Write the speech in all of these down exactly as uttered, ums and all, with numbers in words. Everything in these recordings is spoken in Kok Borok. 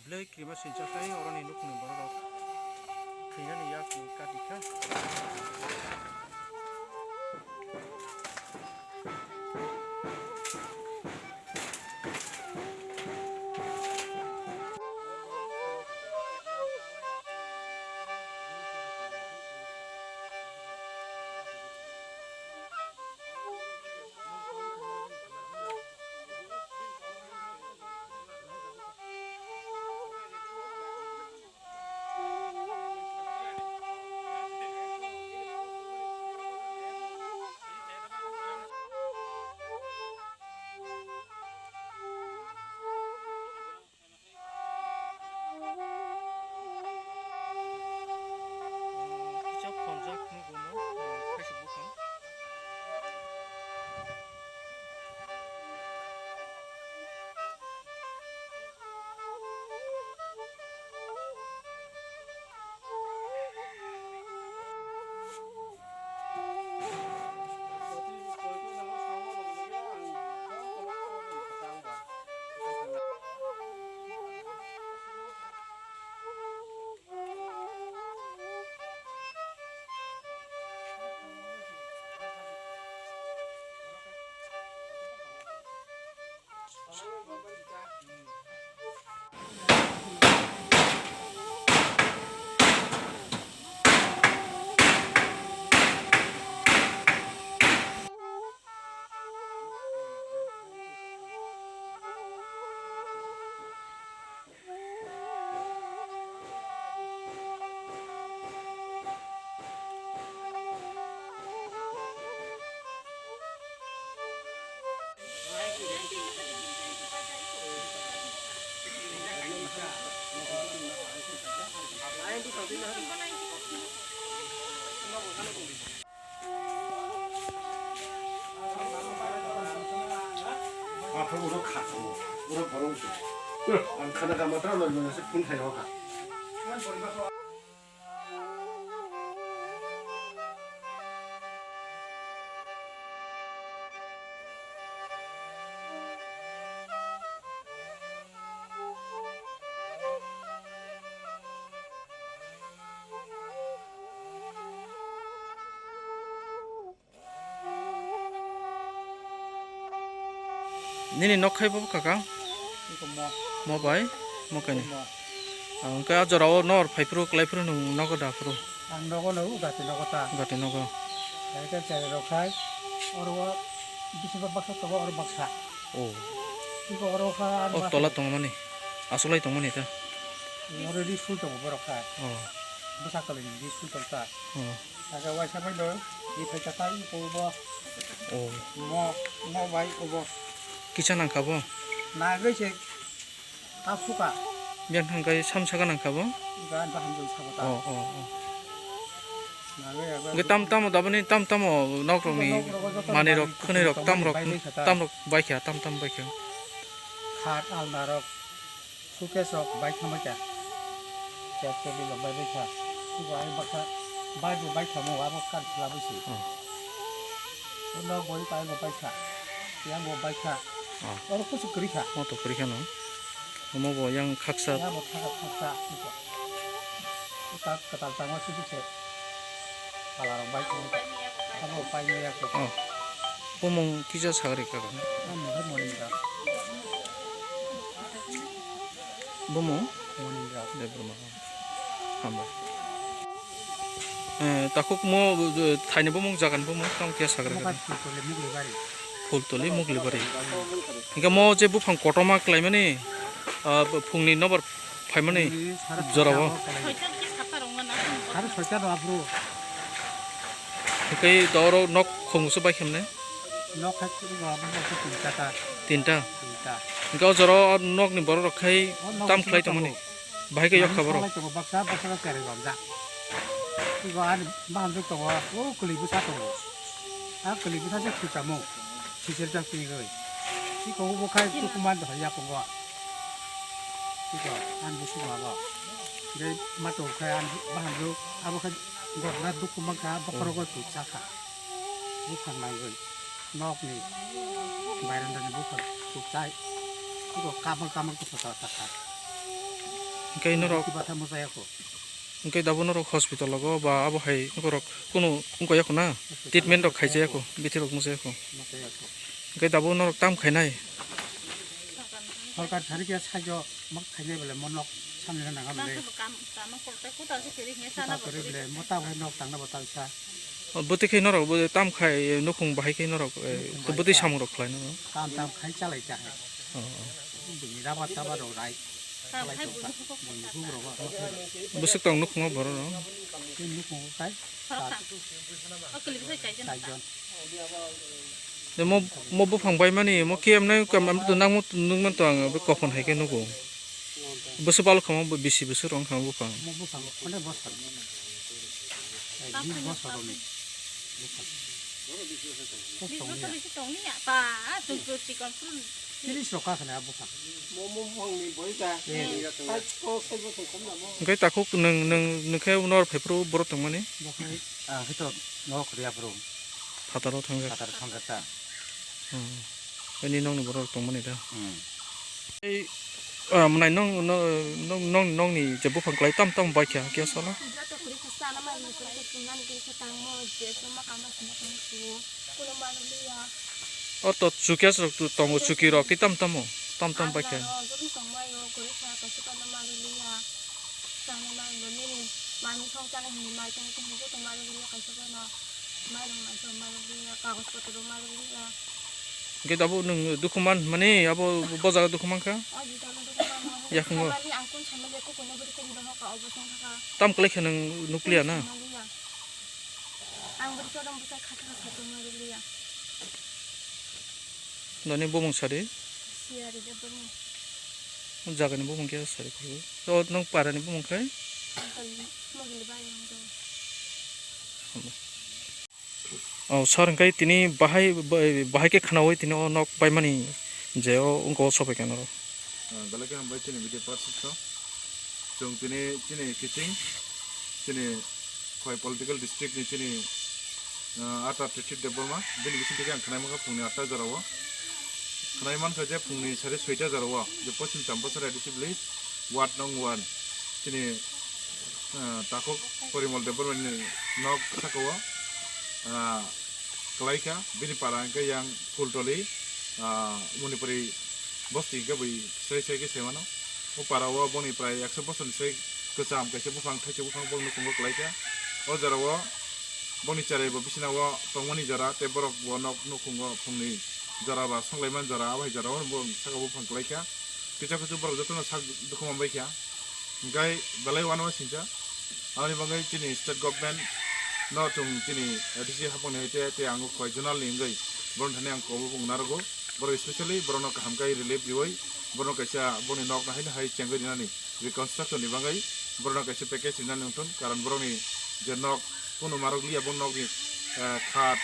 Belai kirima sincha khlai oroni nukni bororok thwinani yakni kati kha. Kisa khonjak nugo mo, khaisik buphang. Aphuru oro kha, oro borok se. Ang khana kama tra loi mane se phun thai ho kha. Nini nok khai bo kakang? Iko mo. Mo bai? Mo kaini? Mo. Ah, hwnkhe a jora o nor phai phuru, kwlai phuru nwng nogo da phuru? Ang nogo no, gati nogo ta. Gati nogo. Hai khe cherai rok khai, oro o bisingo baksa tongo, oro baksa. Oh. Iko oro kha, aro o baksa tola tongmani, asolai tongmani ta? Oro ri sul tongo borok khai. Oh. Bwsa kwlai ni ri sul tong ta. Oh. Aga waisa bai no, ri phai ta tai iko bo. Oh. Mo, mo bai obo. Kisa nang kha bo? Nagwi se ta suka. Biyan thang kai sam saka nang kha bo? Ga ba hamjung sabo ta. Oh, oh, oh. Nagwi aga. Ge tam tam dabani tam tam o nok rok ni nok rogo joto mani rok, mani khwnwi rok, kutung tam rok, bai bai kha ta. Tam rok bai kha, tam tam bai kha. Khat alna rok. Suitcase rok bai thangbai kha. Chair table rok bai bai kha. Sugo ai baksa bike bo bai thangmo abo kar chwla bwsi. Oh. Uno boi pai bo bai kha. Yang bo bai kha. Oh. Oro kusu kwrwi kha. Mo to kwrwi kha no. Omo bo yang khaksa. Yang bo khaksa khaksa. Kwtal kwtal tangma sudu se. Pala rok bai thangbai kha. Abo pai maya kha. Oh. Bumung kisa sagri kha. Ang mungkha Monindra. Bumung? Monindra. Debbarma. Hambai. Eh, takhuk mo, eh, thaini bumung, jagani bumung, tamo khe sagra Mokha gani? Phultuli Muglibari. Phultuli Muglibari. Hingke mo je buphang kotorma klaimani, ah, phungni nobar phaimani. Phungni sara jorao. Sata rok kalai. Sara soita rok aphuru. Hingke doro nok khungsu bai khemne? Nok hai khuru rok aphuru tinta ta. Tinta? Tinta. Hingke o jora o nokni borok rok khai tam khlai tongmani. Bahai khe yok kha borok. Tongo baksa baksa cherwi bamjak. Iko ani bahamjwk tongo, o kwlwi bwsa tongo. A kwlwi bwsa se khwi chamo. Sisir jak twi goi. Iko bo khai tukuman do ya kongo. Iko ani bo sugo abo. Dei mato khai ani bahamjwk abo khai gorna dukhu mankha bokhorogo twi chakha. Buphang nangwi nokni bairandani buphang kuchai, iko kamal kamal khe pota taka. Hingke norok kibatha mojayakho. Hingke dabo norok hospital logo ba abo hai norok kunu wngkha yakho na? Hospital treatment rok mojayakho. Khaijayakho, bithi rok mojayakho. Mojayakho. Hingke dabo norok tam khainai? Sorkar thari khe saijo mak khainai bole monok samlina nangam le. Kutal kwrwi bole mota bai nok tangna bo talsa. O, bwtwi khe norok bo tam khai, nukhung bahai khe norok, eh, nukhung bahai bwtwi kha. Samung rok khlai no. Tam tam khai chalai cha hai. Oh, oh. Bini raba taba rok rai. Chalai tong kha. Bini huk rok. Bwswk tong nukhungo borok rok? Tei nukhungo khai. Char jon. De mo, mo buphang bai mani, mo kiyam nai kam am to nang mo nung man to ang be kophon hai khe nugo. Bwswk balo khamo bo bisi bwswk rong khamo buphang. Mo buphang, khonde bosor. Eh, bis bosor rokni buphang. Bis bosor bisi tongni ya, pa, ah, chung chung chikon phuru. Tiris rok ka khana buphang. Mo, mo buphangni boi ta. Eh. Sai ko sai bo tong khom na mo. Hingke takhuk nwng, nwng, nwng khe nor phaiphuru borok tongmani? Bo khai, ah, hito nok riya phuru. Phataro thangkha. Phataro thangkha ta. Hmm. Ani nokni borok tongmani da. Hmm. Ei, ah, mwnai nong, nong, nong, nong, nongni je buphang klai tam tam baikha khe sala. Joto kwrwi khe chana mai ni kwrwi khe chumnani kwrwi khe tangmo je chuma kama sina tong su. Kuno manliya. O to chukya rok tu tongo, chuki rok ti tam tamo, tam tam baikha. Joto tongmai o kwrwi kha kaisa kono manliya. Chana mai bo nini manwi song chana hinwi mai tong tong joto manliya kaisa kono. Mairung maisong manliya, kagoj potro manliya. Hingke abo nwng dukhu man mani, abo bo jaga dukhu mankha? O jita no dukhu man mani. Yakungo. Sabani ang kun samani ko kono buri kari doho ka obo song thaka. Tam kwlai khe nwng nukliya na? Manliya. Ang buri chodong bwsai khathaka satung manliya. Noni bumung sadi? Siyari de bumung. Jagani bumung khe sadi khulgo. To nwng parani bumung khai? Mogili, mogili bai ang do. O sir, hingke tini bahai, bahai khe khnaui tini o nok baimani je o wngkha o sobai khe norok. Ah, belai khe hambai chini video participant rok. Chwng tini chini kiching, chini Khowai political district ni chini, ah, ata Trithip Debbarma, bini bising twi ang khnai mankha phungni atta jora o. Khnai mankha je phungni sari soita jora o, je Poschim Champachari A D C village, ward nong one, chini ah, takhuk Porimol Debbarmani nok saka o, ah, kwlaikha, bini para hwnkhe yang Phultoli, ah, Manipuri bosti hwnkhe bui sai sai khe sai mano. O para o boni prai ekso bosorni sai kwcham kaisa buphang, thaisa buphang boni nukhungo kwlaikha. O jora o boni cherai bo bisina o tongmani jora tei borok bo nok nukhungo phungni jora ba songlaimani jora, abo hai jora o bo saka buphang kwlaikha. Kisa kusu borok jotono sak dukhu manbaikha. Hingkai belai uanama singcha. Aboni bagwi chini state government no chwng chini A D C hapangni hai tei, tei ang koi zonal ni wngwi borokni thani ang kobor bo wngna rwgo. Borok specially borokno kaham khe relief riwi borokno kaisa boni nok no haino hai chengwi rinani reconstruction ni bagwi borokno kaisa package rinani wngthun, karon borokni je nok kunu marok liya bo nokni, eh, khat,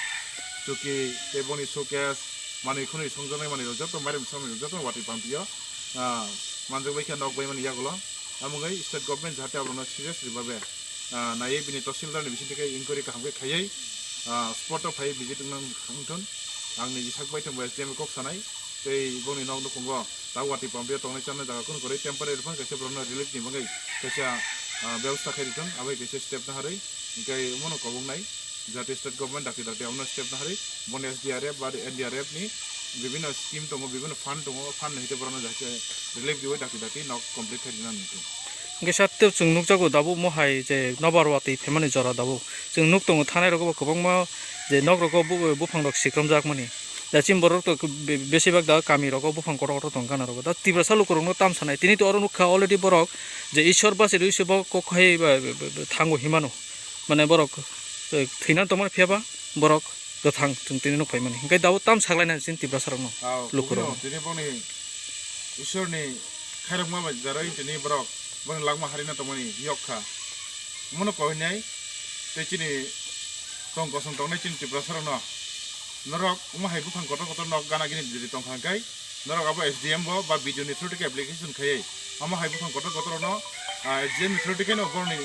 chuki tei boni showcase manwi khwnwi songjaknai manwi rok joto mairum samani rok joto watwi pampio, ah, manjakbai khe nok baimani yagulo. Amo wngwi state government jahate aborokno seriously babe, ah, naiwi bini tahsildar ni bisingtwi khe inquiry kaham khe khaiwi, ah, spot o phaiwi visit wngna wngthun. Ang niji sak bai thangbai S D M kok sanai tei bongni nok nukhungo ta watwi pampio tongnai chanai jaga kunu kwrwi temporary phano kaisa borokno relief ni bagwi kaisa, ah, bebostha khai rithun, abai kaisa step naharwi hingkai omono koboknai. Jate state government dakti dakti abono step naharwi boni S D R F ba N D R F ni bibinno scheme tongo, bibinno fund tongo, o fund ni hite borokno jahate relief riwi dakti dakti nok complete khai rina nangkhe. Hingke sat tei chwng nukjago dabo mohai je nobar watwi phaimani jora dabo. Chwng nuk tongo thanai rogo bo kwbangma je nok rogo bu-, buphang rok sikromjakmani. Da chini borok to be-, besibak da kami rogo buphang kotor kotor tong gana rogo. Da Tiprasa lukurokno tam sanai. Tini to oro nukha already borok je Ishwar basi rwi se bo kok hai ba, ba, ba, thango himano. Mane borok, eh, thwina tongmani phiya ba borok kwthang chwng tini nuk phaimani. Hingke dabo tam saklaina chini Tiprasa rokno, ah, lukurokno. Kubui no, tini boni Isorni khairokma bai jaroi tini borok boni langma harina tongmani yok kha. Omono koinai tei chini tong kosong tongnai chini Tiprasa rokno norok omo hai buphang kotor kotor nok gana gini diri tongkha hwnkhe norok abo S D M bo ba B D O ni through tike application khaiwi omo hai buphang kotor kotor no, ah, S D M ni through tike no borokni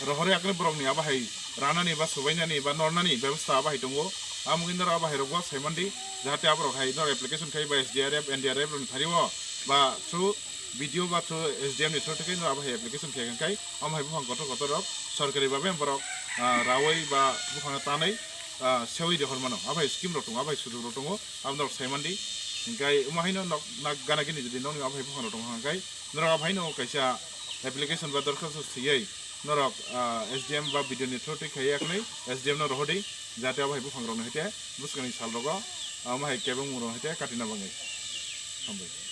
rohorwi akni borokni abo hai ranani ba subainani ba nornani bebostha abo hai tongo. Amogwi norok abo hai rokbo saimandi jahate aborok hai norok application khai ba S D R F, N D R F rokni thario ba through B D O ba through S D M ni through tike norok abo hai application khai khai omo hai buphang kotor kotor rok sorkari babe borok, ah, rawi ba buphang tanai, ah, sewi rihor mano. Abo hai scheme rok tongo, abo hai sujog rok tongo, abo norok saimandi. Hingkai omo haino nok nak gana gini jodi nokni abo hai buphang rok tongo hingkai norok abo haino kaisa application ba dorkhasto siyai norok, ah, S D M ba B D O ni through twi khaiya khwnwi S D M no rohordi, jate abo hai buphang rokno hete bwskangni sal rogo, ah, omo hai kebengmung rok hete katina bagwi. Hambai.